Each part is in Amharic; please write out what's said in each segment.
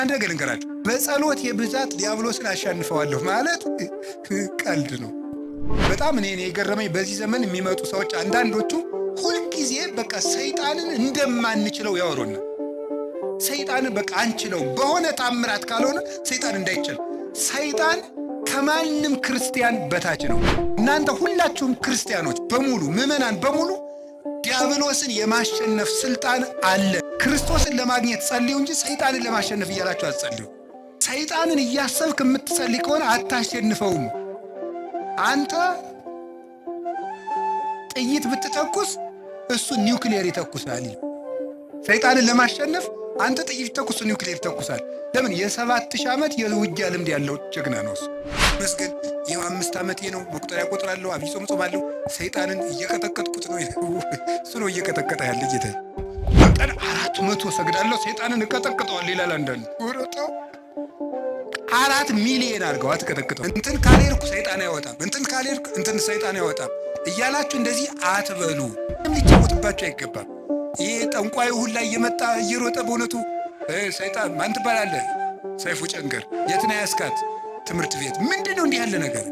አንድ ነገር ልንገራችሁ፣ በጸሎት የብዛት ዲያብሎስን አሸንፈዋለሁ ማለት ቀልድ ነው። በጣም እኔ የገረመኝ በዚህ ዘመን የሚመጡ ሰዎች አንዳንዶቹ ሁልጊዜ በቃ ሰይጣንን እንደማንችለው ያወሩና ሰይጣንን በቃ አንችለው በሆነ ታምራት ካልሆነ ሰይጣን እንዳይችል። ሰይጣን ከማንም ክርስቲያን በታች ነው። እናንተ ሁላችሁም ክርስቲያኖች በሙሉ፣ ምዕመናን በሙሉ ዲያብሎስን የማሸነፍ ስልጣን አለ። ክርስቶስን ለማግኘት ጸልዩ እንጂ ሰይጣንን ለማሸነፍ እያላችሁ አትጸልዩ። ሰይጣንን እያሰብክ የምትጸልይ ከሆነ አታሸንፈውም። አንተ ጥይት ብትተኩስ እሱ ኒውክሌር ይተኩሳል። ሰይጣንን ለማሸነፍ አንተ ጥይት ብትተኩስ እሱ ኒውክሌር ይተኩሳል። ለምን? የ7000 ዓመት የውጊያ ልምድ ያለው ጀግና ነው እሱ። መስገን ይኸው 5 ዓመቴ ነው። መቁጠሪያ ቆጥራለሁ፣ አብይ ጾም ጾማለሁ። ሰይጣንን እየቀጠቀጥኩት ነው። እሱ ነው እየቀጠቀጠ ያለ ጌታ። በቀን 400 ሰግዳለሁ፣ ሰይጣንን እቀጠቅጠዋለሁ ይላል። አንዳንዱ ወረጣው 4 ሚሊዮን አድርገው አትቀጠቅጠው። እንትን ካልሄድኩ ሰይጣን አይወጣም፣ እንትን ካልሄድኩ እንትን ሰይጣን አይወጣም እያላችሁ እንደዚህ አትበሉ። ሊጫወትባችሁ አይገባም። ይሄ ጠንቋዩ ሁላ እየመጣ እየሮጠ በእውነቱ ሰይጣን ማን ትባላለህ? ሰይፉ ጨንገር የት ነው ያስካት? ትምህርት ቤት ምንድን ነው እንዲህ ያለ ነገር?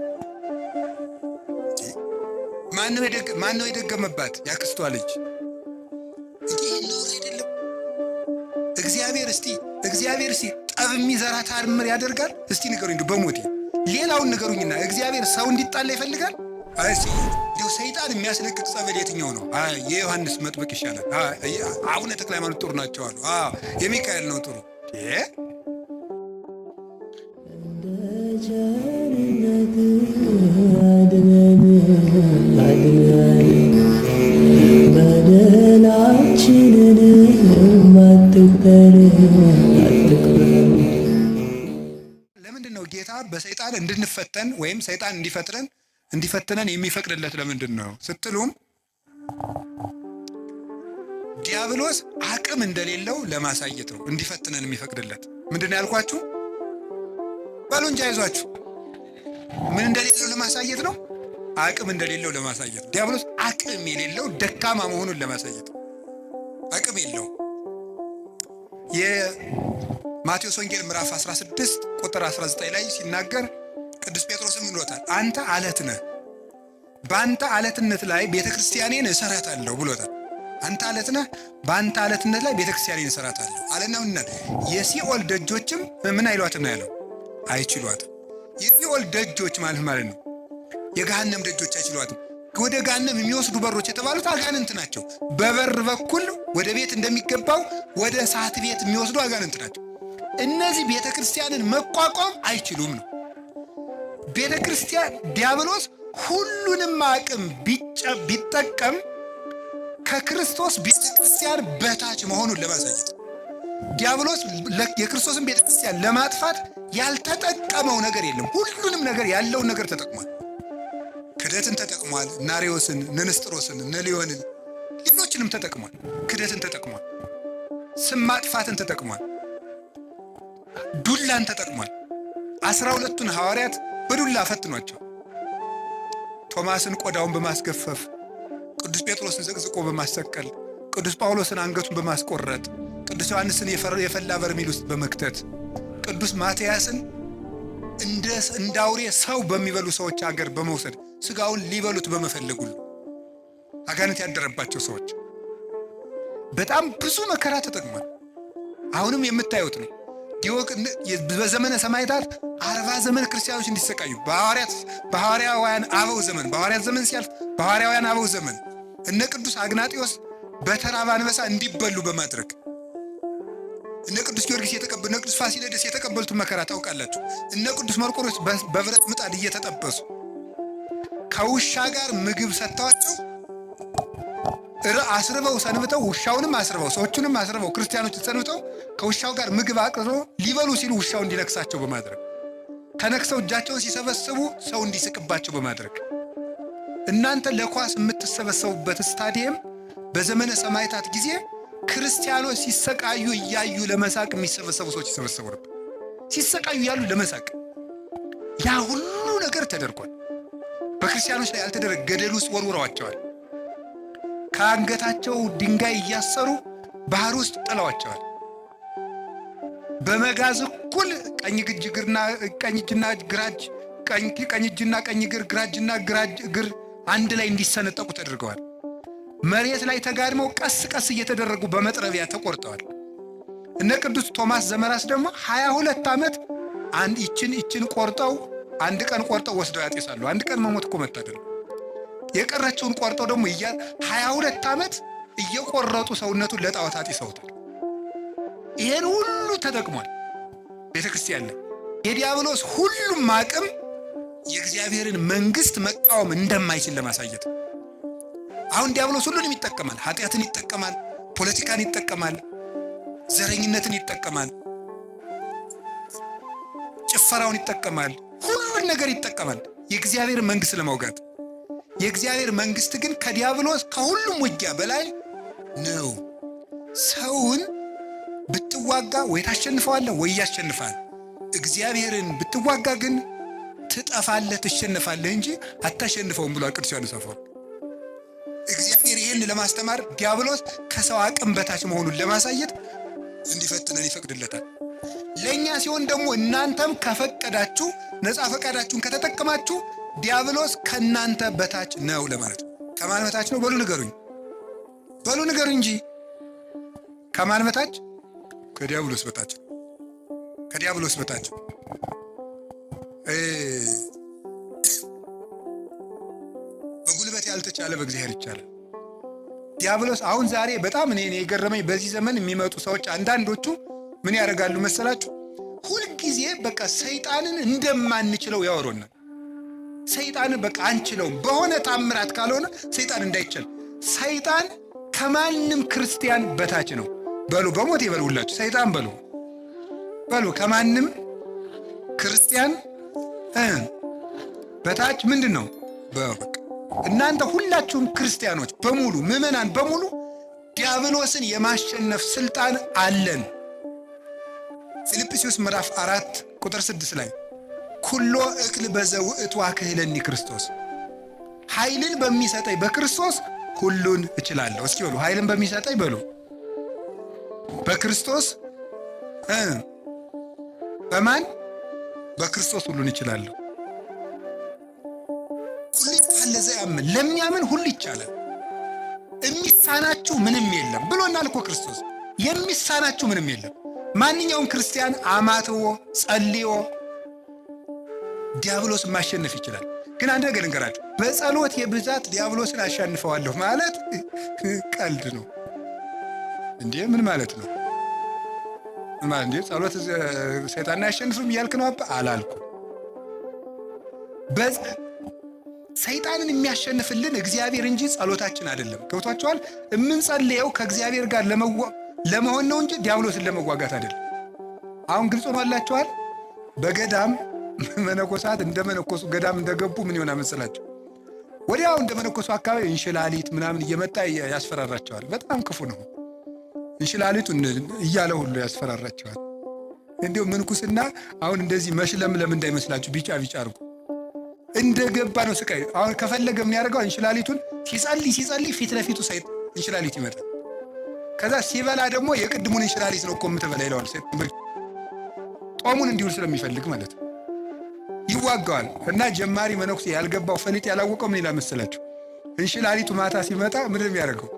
ማነው የደገመባት? ያክስቷ ልጅ። እንዲህ ነውር አይደለም። እግዚአብሔር እስቲ እግዚአብሔር እስቲ ጠብ የሚዘራ ታምር ያደርጋል? እስቲ ንገሩኝ፣ እንደው በሞቴ ሌላውን ንገሩኝና እግዚአብሔር ሰው እንዲጣላ ይፈልጋል? እስቲ እንደው ሰይጣን የሚያስለቅቅ ጸበል የትኛው ነው? የዮሐንስ መጥምቅ ይሻላል። አቡነ ተክለ ሃይማኖት ጥሩ ናቸው አሉ። የሚካኤል ነው ጥሩ። አድነን አድነን፣ በደላችንን አትቁጠር አትቁጠር። ለምንድን ነው ጌታ በሰይጣን እንድንፈተን ወይም ሰይጣን እንዲፈጥረን እንዲፈትነን የሚፈቅድለት ለምንድን ነው ስትሉም፣ ዲያብሎስ አቅም እንደሌለው ለማሳየት ነው እንዲፈትነን የሚፈቅድለት። ምንድን ነው ያልኳችሁ? በሉ እንጂ አይዟችሁ። ምን እንደሌለው ለማሳየት ነው? አቅም እንደሌለው ለማሳየት ነው። ዲያብሎስ አቅም የሌለው ደካማ መሆኑን ለማሳየት ነው። አቅም የለው። የማቴዎስ ወንጌል ምዕራፍ 16 ቁጥር 19 ላይ ሲናገር ቅዱስ ጴጥሮስም ብሎታል፣ አንተ አለት ነህ፣ በአንተ አለትነት ላይ ቤተ ክርስቲያኔን እሰራታለሁ ብሎታል። አንተ አለት ነህ፣ በአንተ አለትነት ላይ ቤተ ክርስቲያኔን እሰራታለሁ አለና ምን የሲኦል ደጆችም ምን አይሏትም ነው ያለው? አይችሏትም። የሲኦል ደጆች ማለት ነው የገሃነም ደጆች አይችሏትም። ወደ ገሃነም የሚወስዱ በሮች የተባሉት አጋንንት ናቸው። በበር በኩል ወደ ቤት እንደሚገባው ወደ እሳት ቤት የሚወስዱ አጋንንት ናቸው። እነዚህ ቤተ ክርስቲያንን መቋቋም አይችሉም ነው። ቤተ ክርስቲያን ዲያብሎስ ሁሉንም አቅም ቢጠቀም ከክርስቶስ ቤተ ክርስቲያን በታች መሆኑን ለማሳየት፣ ዲያብሎስ የክርስቶስን ቤተ ክርስቲያን ለማጥፋት ያልተጠቀመው ነገር የለም። ሁሉንም ነገር ያለውን ነገር ተጠቅሟል። ክደትን ተጠቅሟል። እነ አርዮስን፣ እነ ንስጥሮስን፣ እነ ሊዮንን፣ ሌሎችንም ተጠቅሟል። ክደትን ተጠቅሟል። ስም ማጥፋትን ተጠቅሟል። ዱላን ተጠቅሟል። 12ቱን ሐዋርያት በዱላ ፈትኗቸው። ቶማስን ቆዳውን በማስገፈፍ፣ ቅዱስ ጴጥሮስን ዘቅዝቆ በማሰቀል፣ ቅዱስ ጳውሎስን አንገቱን በማስቆረጥ፣ ቅዱስ ዮሐንስን የፈላ በርሜል ውስጥ በመክተት፣ ቅዱስ ማትያስን እንደ አውሬ ሰው በሚበሉ ሰዎች አገር በመውሰድ ስጋውን ሊበሉት በመፈለግ ሁሉ አጋንንት ያደረባቸው ሰዎች በጣም ብዙ መከራ ተጠቅሟል። አሁንም የምታዩት ነው። በዘመነ ሰማዕታት 40 ዘመን ክርስቲያኖች እንዲሰቃዩ በሐዋርያውያን አበው ዘመን፣ በሐዋርያት ዘመን ሲያልፍ በሐዋርያውያን አበው ዘመን እነ ቅዱስ አግናጢዎስ በተራበ አንበሳ እንዲበሉ በማድረግ፣ እነ ቅዱስ ጊዮርጊስ የተቀበሉ፣ እነ ቅዱስ ፋሲለደስ የተቀበሉትን መከራ ታውቃላችሁ። እነ ቅዱስ መርቆሬዎስ በብረት ምጣድ እየተጠበሱ፣ ከውሻ ጋር ምግብ ሰጥተዋቸው አስርበው ሰንብተው፣ ውሻውንም አስርበው ሰዎቹንም አስርበው ክርስቲያኖችን ሰንብተው ከውሻው ጋር ምግብ አቅርበው ሊበሉ ሲሉ ውሻው እንዲነክሳቸው በማድረግ፣ ተነክሰው እጃቸውን ሲሰበስቡ ሰው እንዲስቅባቸው በማድረግ፣ እናንተ ለኳስ የምትሰበሰቡበት ስታዲየም በዘመነ ሰማዕታት ጊዜ ክርስቲያኖች ሲሰቃዩ እያዩ ለመሳቅ የሚሰበሰቡ ሰዎች ይሰበሰቡ ነበር። ሲሰቃዩ ያሉ ለመሳቅ ያ ሁሉ ነገር ተደርጓል። በክርስቲያኖች ላይ ያልተደረገ፣ ገደል ውስጥ ወርውረዋቸዋል። ከአንገታቸው ድንጋይ እያሰሩ ባህር ውስጥ ጥለዋቸዋል። በመጋዝ እኩል ቀኝ እጅ ቀኝ እጅና ግራ እጅ፣ ቀኝ እጅና ቀኝ እግር፣ ግራ እጅና ግራ እግር አንድ ላይ እንዲሰነጠቁ ተደርገዋል። መሬት ላይ ተጋድመው ቀስ ቀስ እየተደረጉ በመጥረቢያ ተቆርጠዋል። እነ ቅዱስ ቶማስ ዘመራስ ደግሞ 22 ዓመት አንድ ይችን ይችን ቆርጠው አንድ ቀን ቆርጠው ወስደው ያጤሳሉ። አንድ ቀን መሞት እኮ መታደል። የቀረችውን ቆርጠው ደግሞ 22 ዓመት እየቆረጡ ሰውነቱን ለጣዖት አጢሰውታል። ይሄን ሁሉ ተጠቅሟል ቤተ ክርስቲያን ላይ። የዲያብሎስ ሁሉም አቅም የእግዚአብሔርን መንግስት መቃወም እንደማይችል ለማሳየት። አሁን ዲያብሎስ ሁሉንም ይጠቀማል። ኃጢአትን ይጠቀማል፣ ፖለቲካን ይጠቀማል፣ ዘረኝነትን ይጠቀማል፣ ጭፈራውን ይጠቀማል፣ ሁሉን ነገር ይጠቀማል የእግዚአብሔር መንግስት ለመውጋት። የእግዚአብሔር መንግስት ግን ከዲያብሎስ ከሁሉም ውጊያ በላይ ነው። ሰውን ብትዋጋ ወይ ታሸንፈዋለህ ወይ ያሸንፋል። እግዚአብሔርን ብትዋጋ ግን ትጠፋለህ፣ ትሸነፋለህ እንጂ አታሸንፈውም ብሏል ቅዱስ ዮሐንስ አፈወርቅ። እግዚአብሔር ይህን ለማስተማር ዲያብሎስ ከሰው አቅም በታች መሆኑን ለማሳየት እንዲፈትነን ይፈቅድለታል። ለእኛ ሲሆን ደግሞ እናንተም ከፈቀዳችሁ ነፃ ፈቃዳችሁን ከተጠቀማችሁ ዲያብሎስ ከእናንተ በታች ነው ለማለት ነው። ከማን በታች ነው? በሉ ንገሩኝ፣ በሉ ንገሩኝ እንጂ ከማን በታች? ከዲያብሎስ በታች፣ ከዲያብሎስ በታች። በጉልበት ያልተቻለ በእግዚአብሔር ይቻላል። ዲያብሎስ አሁን ዛሬ በጣም እኔ የገረመኝ በዚህ ዘመን የሚመጡ ሰዎች አንዳንዶቹ ምን ያደርጋሉ መሰላችሁ? ሁልጊዜ በቃ ሰይጣንን እንደማንችለው ያወሩናል። ሰይጣንን በቃ አንችለውም፣ በሆነ ታምራት ካልሆነ ሰይጣን እንዳይችል። ሰይጣን ከማንም ክርስቲያን በታች ነው። በሉ በሞት ይበሉላችሁ። ሰይጣን በሉ በሉ ከማንም ክርስቲያን በታች ምንድን ነው? በቃ እናንተ ሁላችሁም ክርስቲያኖች በሙሉ ምዕመናን በሙሉ ዲያብሎስን የማሸነፍ ስልጣን አለን። ፊልጵስዩስ ምዕራፍ 4 ቁጥር 6 ላይ ኩሎ እክል በዘውእቱ አክህለኒ ክርስቶስ፣ ኃይልን በሚሰጠኝ በክርስቶስ ሁሉን እችላለሁ። እስኪ በሉ ኃይልን በሚሰጠኝ በሉ በክርስቶስ፣ በማን? በክርስቶስ ሁሉን እችላለሁ። ሁሉ ይቻላል ለዘያምን፣ ለሚያምን ሁሉ ይቻላል። የሚሳናችሁ ምንም የለም ብሎናል እኮ ክርስቶስ። የሚሳናችሁ ምንም የለም። ማንኛውም ክርስቲያን አማትቦ ጸልዮ ዲያብሎስን ማሸነፍ ይችላል። ግን አንድ ነገር ልንገራችሁ፣ በጸሎት የብዛት ዲያብሎስን አሸንፈዋለሁ ማለት ቀልድ ነው። እንዴ ምን ማለት ነው? ምን ማለት እንዴ? ጸሎት ሰይጣን አያሸንፍም እያልክ ነው? አባ አላልኩም። ሰይጣንን የሚያሸንፍልን እግዚአብሔር እንጂ ጸሎታችን አይደለም። ገብቷችኋል? የምንጸልየው ከእግዚአብሔር ጋር ለመሆን ነው እንጂ ዲያብሎስን ለመዋጋት አይደለም። አሁን ግልጽ ሆኖላችኋል። በገዳም መነኮሳት እንደመነኮሱ ገዳም እንደገቡ ምን ይሆናል መሰላችሁ? ወዲያው እንደመነኮሱ አካባቢ እንሽላሊት ምናምን እየመጣ ያስፈራራቸዋል። በጣም ክፉ ነው። እንሽላሊቱ እያለ ሁሉ ያስፈራራቸዋል። እንዲሁ ምንኩስና አሁን እንደዚህ መሽለምለም እንዳይመስላችሁ ቢጫ ቢጫ አድርጎ እንደገባ ነው ስቃይ። አሁን ከፈለገ ምን ያደርገዋል? እንሽላሊቱን ሲጸልይ ሲጸልይ ፊት ለፊቱ ሰይጥ እንሽላሊት ይመጣል። ከዛ ሲበላ ደግሞ የቅድሙን እንሽላሊት ነው እኮ የምትበላ ይለዋል። ጦሙን እንዲውል ስለሚፈልግ ማለት ነው ይዋጋዋል። እና ጀማሪ መነኩሴ ያልገባው ፈሊጥ ያላወቀው ምን ይላል መሰላችሁ? እንሽላሊቱ ማታ ሲመጣ ምንድን ነው የሚያደርገው?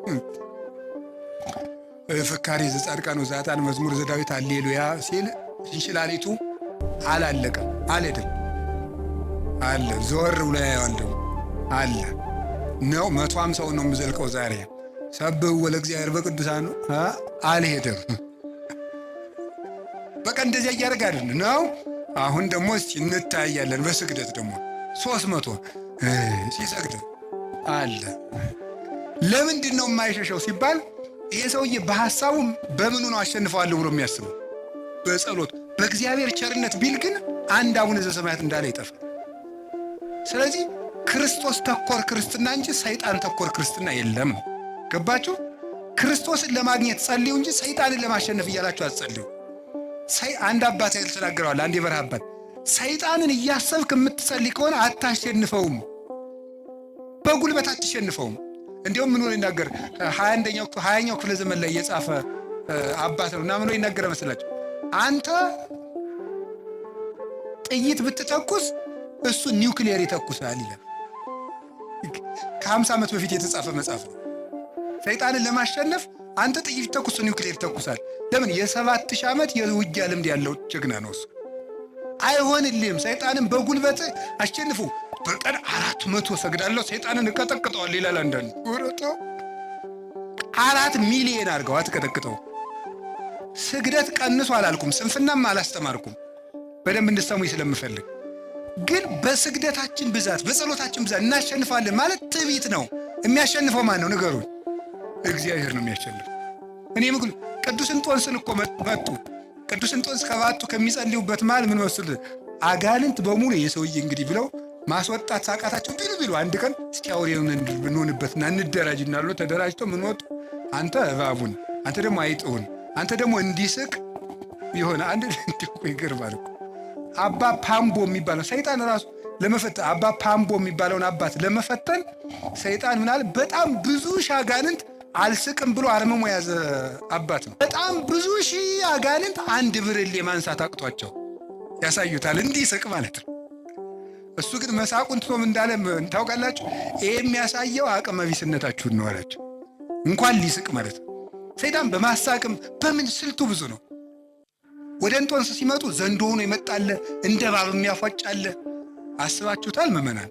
ፍካሬ ዘጻድቃን ወዘኃጥአን መዝሙር ዘዳዊት አሌሉያ ሲል እንሽላሊቱ አላለቀም፣ አልሄድም አለ። ዞር ብሎ ያየዋል ደግሞ አለ ነው። 150ውን ነው የምዘልቀው ዛሬ። ሰብህ ወለእግዚአብሔር በቅዱሳኑ አልሄድም። በቃ እንደዚያ እያደረገ አይደል ነው። አሁን ደግሞ እስኪ እንታያለን። በስግደት ደግሞ 300 ሲሰግድ አለ። ለምንድን ነው የማይሸሸው ሲባል ይሄ ሰውዬ በሐሳቡ በምኑ ነው አሸንፈዋለሁ ብሎ የሚያስበው? በጸሎት በእግዚአብሔር ቸርነት ቢል ግን አንድ አቡነ ዘበሰማያት እንዳለ ይጠፋል። ስለዚህ ክርስቶስ ተኮር ክርስትና እንጂ ሰይጣን ተኮር ክርስትና የለም። ገባችሁ? ክርስቶስን ለማግኘት ጸልዩ እንጂ ሰይጣንን ለማሸነፍ እያላችሁ አትጸልዩ። አንድ አባት ያህል ተናግረዋል። አንድ የበረሃ አባት ሰይጣንን እያሰብክ የምትጸልይ ከሆነ አታሸንፈውም፣ በጉልበት አትሸንፈውም። እንዲሁም ምን ሆኖ ይናገር 20ኛው ክፍለ ዘመን ላይ የጻፈ አባት ነው እና ምን ይናገረ መስላችሁ? አንተ ጥይት ብትተኩስ እሱ ኒውክሊየር ይተኩሳል ይላል። ከ50 ዓመት በፊት የተጻፈ መጽሐፍ ነው። ሰይጣንን ለማሸነፍ አንተ ጥይት ብትተኩስ ኒውክሊየር ይተኩሳል። ለምን? የ7000 ዓመት የውጊያ ልምድ ያለው ጀግና ነው እሱ። አይሆንልህም። ሰይጣንን በጉልበት አሸንፉ። በቀን 400 ሰግዳለሁ ሰይጣንን እቀጠቅጠዋል ይላል አንዳንዱ። 4 ሚሊዮን አድርገው አትቀጠቅጠው። ስግደት ቀንሶ አላልኩም፣ ስንፍናም አላስተማርኩም። በደንብ እንድሰሙኝ ስለምፈልግ ግን በስግደታችን ብዛት በጸሎታችን ብዛት እናሸንፋለን ማለት ትዕቢት ነው። የሚያሸንፈው ማን ነው? ንገሩን። እግዚአብሔር ነው የሚያሸንፈው። እኔ ምግሉ ቅዱስ እንጦንስን እኮ መጡ። ቅዱስ እንጦንስ ከባቱ ከሚጸልዩበት መሃል ምን መስሉ አጋንንት በሙሉ የሰውዬ እንግዲህ ብለው ማስወጣት ሳቃታቸው ቢሉ ቢሉ አንድ ቀን እስኪ አውሬውን እንሆንበትና እንደራጅ እናሉ። ተደራጅተው ምን ወጡ? አንተ እባቡን፣ አንተ ደግሞ አይጥሁን፣ አንተ ደግሞ እንዲስቅ የሆነ አንድ ይገርማል እኮ አባ ፓምቦ የሚባለው ሰይጣን ራሱ ለመፈተን አባ ፓምቦ የሚባለውን አባት ለመፈተን ሰይጣን ምናል በጣም ብዙ ሺህ አጋንንት አልስቅም ብሎ አርምሞ የያዘ አባት ነው። በጣም ብዙ ሺህ አጋንንት አንድ ብርሌ ማንሳት አቅቷቸው ያሳዩታል፣ እንዲስቅ ማለት ነው። እሱ ግን መሳቁን ትቶም እንዳለ ታውቃላችሁ። ይሄ የሚያሳየው አቅመ ቢስነታችሁን ነው አላቸው። እንኳን ሊስቅ ማለት ነው። ሰይጣን በማሳቅም በምን ስልቱ ብዙ ነው። ወደ እንጦንስ ሲመጡ ዘንዶ ሆኖ ይመጣለ፣ እንደ እባብ የሚያፏጫለ። አስባችሁታል ምዕመናን?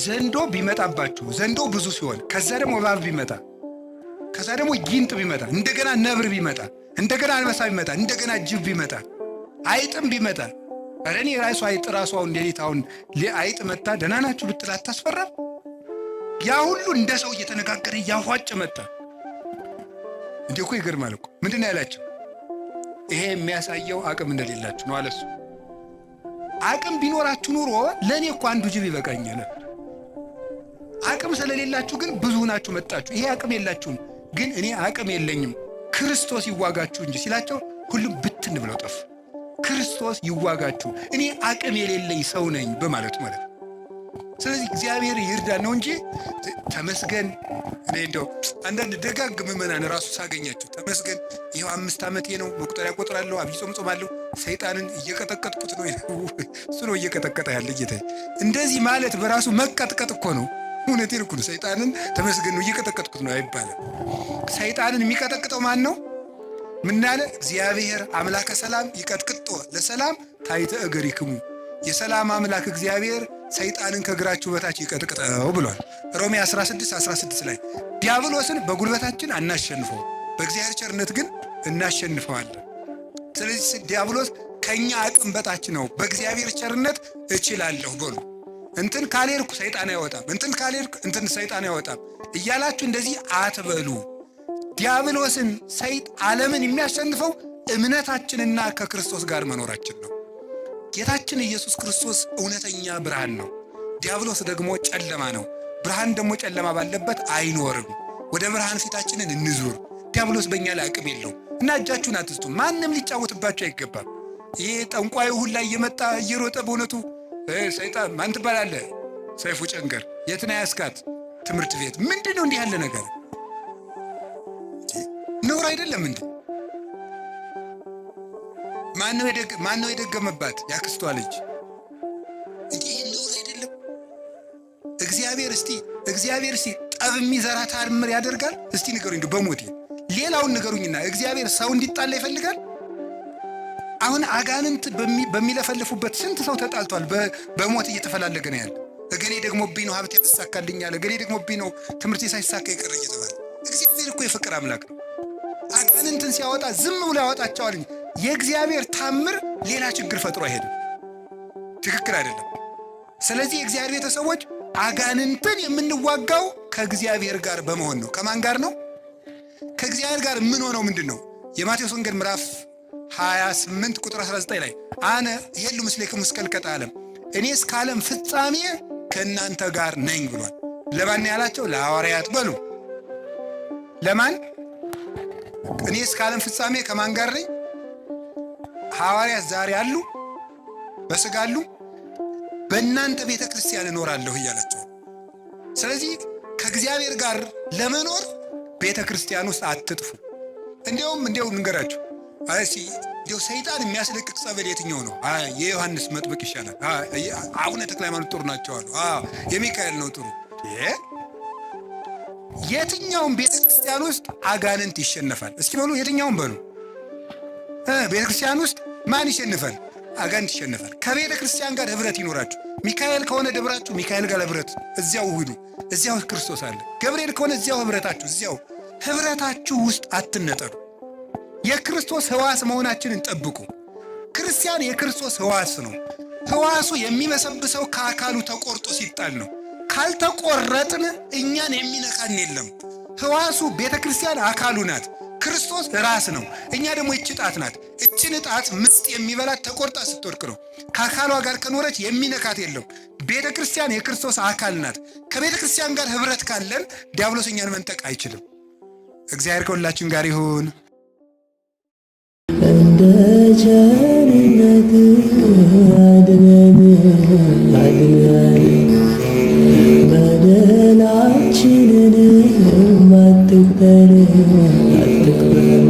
ዘንዶ ቢመጣባችሁ ዘንዶ ብዙ ሲሆን፣ ከዛ ደግሞ እባብ ቢመጣ፣ ከዛ ደግሞ ጊንጥ ቢመጣ፣ እንደገና ነብር ቢመጣ፣ እንደገና አንበሳ ቢመጣ፣ እንደገና ጅብ ቢመጣ፣ አይጥም ቢመጣ፣ ኧረ እኔ ራሱ አይጥ ራሱ አሁን ሌሊት አሁን አይጥ መታ ደህና ናችሁ ብትል አታስፈራም? ያ ሁሉ እንደ ሰው እየተነጋገረ እያፏጨ መጣ። እንዲህ እኮ ይገርማል እኮ። ምንድን ነው ያላቸው? ይሄ የሚያሳየው አቅም እንደሌላችሁ ነው አለሱ። አቅም ቢኖራችሁ ኑሮ ለእኔ እኮ አንዱ ጅብ ይበቃኛል። አቅም ስለሌላችሁ ግን ብዙ ናችሁ መጣችሁ። ይሄ አቅም የላችሁም፣ ግን እኔ አቅም የለኝም፣ ክርስቶስ ይዋጋችሁ እንጂ ሲላቸው ሁሉም ብትን ብለው ጠፉ። ክርስቶስ ይዋጋችሁ፣ እኔ አቅም የሌለኝ ሰው ነኝ በማለቱ ማለት ነው። ስለዚህ እግዚአብሔር ይርዳን ነው እንጂ ተመስገን። እኔ እንደው አንዳንድ ደጋግ ምዕመናን ራሱ ሳገኛቸው ተመስገን፣ ይኸው 5 ዓመቴ ነው፣ መቁጠሪያ ቆጥራለሁ፣ አብይ ጾም ጾማለሁ፣ ሰይጣንን እየቀጠቀጥኩት ነው። እሱ ነው እየቀጠቀጠ ያለ ጌታ። እንደዚህ ማለት በራሱ መቀጥቀጥ እኮ ነው። እውነቴን እኮ ነው። ሰይጣንን ተመስገን ነው እየቀጠቀጥኩት ነው አይባልም። ሰይጣንን የሚቀጠቅጠው ማን ነው? ምን ያለ እግዚአብሔር አምላከ ሰላም ይቀጥቅጦ ለሰላም ታይተ እገሪክሙ፣ የሰላም አምላክ እግዚአብሔር ሰይጣንን ከእግራችሁ በታች ይቀጥቅጠው ብሏል። ሮሜ 16 16 ላይ ዲያብሎስን በጉልበታችን አናሸንፈው፣ በእግዚአብሔር ቸርነት ግን እናሸንፈዋለን። ስለዚህ ዲያብሎስ ከኛ አቅም በታች ነው። በእግዚአብሔር ቸርነት እችላለሁ በሉ። እንትን ካልሄድኩ ሰይጣን አይወጣም፣ እንትን ካልሄድኩ እንትን ሰይጣን አይወጣም እያላችሁ እንደዚህ አትበሉ። ዲያብሎስን ሰይጥ ዓለምን የሚያሸንፈው እምነታችንና ከክርስቶስ ጋር መኖራችን ነው። ጌታችን ኢየሱስ ክርስቶስ እውነተኛ ብርሃን ነው። ዲያብሎስ ደግሞ ጨለማ ነው። ብርሃን ደግሞ ጨለማ ባለበት አይኖርም። ወደ ብርሃን ፊታችንን እንዙር። ዲያብሎስ በእኛ ላይ አቅም የለውም እና እጃችሁን አትስጡ። ማንም ሊጫወትባችሁ አይገባም። ይሄ ጠንቋዩ ሁላ እየመጣ እየሮጠ በእውነቱ ሰይጣን ማን ትባላለህ? ሰይፉ ጨንገር የት ነው ያስካት? ትምህርት ቤት ምንድን ነው እንዲህ ያለ ነገር ነውር አይደለም እንዴ? ማነው የደገመባት? ያክስቷ ልጅ። እንዲህ ነውር አይደለም? እግዚአብሔር እስቲ እግዚአብሔር እስቲ ጠብ የሚዘራ ታምር ያደርጋል? እስቲ ንገሩኝ፣ እንደው በሞቴ ሌላውን ንገሩኝና እግዚአብሔር ሰው እንዲጣላ ይፈልጋል? አሁን አጋንንት በሚለፈልፉበት ስንት ሰው ተጣልቷል። በሞት እየተፈላለገ ነው ያለ። እገሌ ደግሞብኝ ነው ሀብቴ ያሳካልኛል፣ እገሌ ደግሞብኝ ነው ትምህርቴ ሳይሳካ ይቀር እየተባለ። እግዚአብሔር እኮ የፍቅር አምላክ ነው። አጋንንትን ሲያወጣ ዝም ብሎ ያወጣቸዋል። የእግዚአብሔር ታምር ሌላ ችግር ፈጥሮ አይሄድም። ትክክል አይደለም። ስለዚህ የእግዚአብሔር ቤተሰቦች አጋንንትን የምንዋጋው ከእግዚአብሔር ጋር በመሆን ነው። ከማን ጋር ነው? ከእግዚአብሔር ጋር ምን ሆነው ምንድን ነው? የማቴዎስ ወንጌል ምዕራፍ 28 ቁጥር 19 ላይ አነ እሄሉ ምስሌክሙ እስከ ኅልቀተ ዓለም፣ እኔ እስከ ዓለም ፍጻሜ ከእናንተ ጋር ነኝ ብሏል። ለማን ያላቸው? ለሐዋርያት በሉ። ለማን? እኔ እስከ ዓለም ፍጻሜ ከማን ጋር ነኝ? ሐዋርያት ዛሬ አሉ፣ በስጋ አሉ። በእናንተ ቤተ ክርስቲያን እኖራለሁ እያላቸው። ስለዚህ ከእግዚአብሔር ጋር ለመኖር ቤተ ክርስቲያን ውስጥ አትጥፉ። እንዲያውም እንዲያው እንገራችሁ እስኪ እንዲያው ሰይጣን የሚያስለቅቅ ጸበል የትኛው ነው? የዮሐንስ መጥምቅ ይሻላል። አቡነ ተክለ ሃይማኖት ጥሩ ናቸው አሉ። የሚካኤል ነው ጥሩ። የትኛውም ቤተ ክርስቲያን ውስጥ አጋንንት ይሸነፋል። እስኪ በሉ የትኛውም በሉ ቤተ ክርስቲያን ውስጥ ማን ይሸንፋል? አጋንንት ይሸነፋል። ከቤተ ክርስቲያን ጋር ህብረት ይኖራችሁ። ሚካኤል ከሆነ ደብራችሁ ሚካኤል ጋር ህብረት፣ እዚያው ሁኑ። እዚያው ክርስቶስ አለ። ገብርኤል ከሆነ እዚያው ህብረታችሁ፣ እዚያው ህብረታችሁ ውስጥ አትነጠሉ። የክርስቶስ ህዋስ መሆናችንን ጠብቁ። ክርስቲያን የክርስቶስ ህዋስ ነው። ህዋሱ የሚበሰብሰው ከአካሉ ተቆርጦ ሲጣል ነው። ካልተቆረጥን እኛን የሚነካን የለም። ህዋሱ ቤተ ክርስቲያን አካሉ ናት። ክርስቶስ ራስ ነው። እኛ ደግሞ ይች ጣት ናት። እችን ጣት ምስጥ የሚበላት ተቆርጣ ስትወድቅ ነው። ከአካሏ ጋር ከኖረች የሚነካት የለም። ቤተ ክርስቲያን የክርስቶስ አካል ናት። ከቤተ ክርስቲያን ጋር ህብረት ካለን ዲያብሎስ እኛን መንጠቅ አይችልም። እግዚአብሔር ከሁላችን ጋር ይሁን። እንደ ቸርነትህ አድነን አድነን፣ በደላችንን አትቁጠር አትቁጠር።